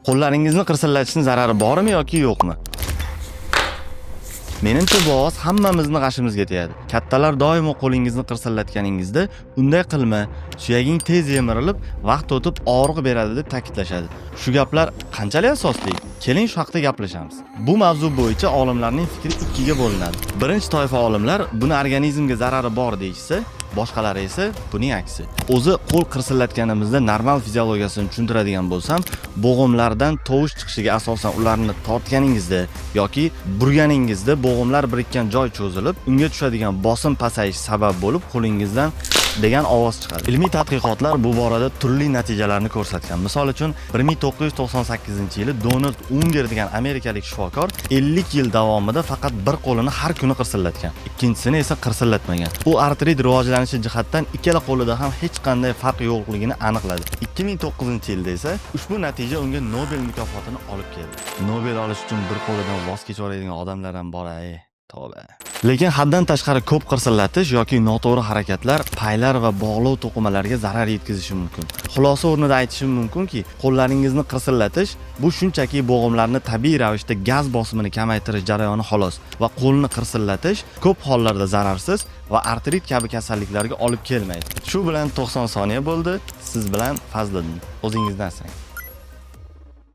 Qo'llaringizni qirsillatishni zarari bormi yoki yo'qmi? Menimcha, bu ovoz hammamizni g'ashimizga tegadi. Kattalar doimo qo'lingizni qirsillatganingizda "Unday qilma, suyaging tez yemirilib, vaqt o'tib og'riq beradi", deb ta'kidlashadi. Shu gaplar qanchalik asosli? Keling, shu haqda gaplashamiz. Bu mavzu bo'yicha olimlarning fikri ikkiga bo'linadi. Birinchi toifa olimlar buni organizmga zarari bor deyishsa, boshqalari esa buning aksi. O'zi qo'l qirsillatganimizda normal fiziologiyasini tushuntiradigan bo'lsam, bo'g'imlardan tovush chiqishiga asosan ularni tortganingizda yoki burganingizda bo'g'imlar birikkan joy cho'zilib, unga tushadigan bosim pasayishi sabab bo'lib, qo'lingizdan degan ovoz chiqadi. Ilmiy tadqiqotlar bu borada turli natijalarni ko'rsatgan. Misol uchun, 1998-yili Donald Unger degan amerikalik shifokor 50 yil davomida faqat bir qo'lini har kuni qirsillatgan. Ikkinchisini esa qirsillatmagan. U artrit rivojlanishi jihatdan ikkala qo'lida ham hech qanday farq yo'qligini aniqladi. 2009-yilda esa ushbu natija unga Nobel mukofotini olib keldi. Nobel olish uchun bir qo'lidan voz kechib odamlar ham bor, ey. Tavba. Lekin haddan tashqari ko'p qirsillatish yoki noto'g'ri harakatlar paylar va bog'lov to'qimalariga zarar yetkazishi mumkin. Xulosa o'rnida aytishim mumkinki, qo'llaringizni qirsillatish bu shunchaki bo'g'imlarni tabiiy ravishda gaz bosimini kamaytirish jarayoni, xolos, va qo'lni qirsillatish ko'p hollarda zararsiz va artrit kabi kasalliklarga olib kelmaydi. Shu bilan 90 soniya bo'ldi. Siz bilan Fazliddin. O'zingizni asrang.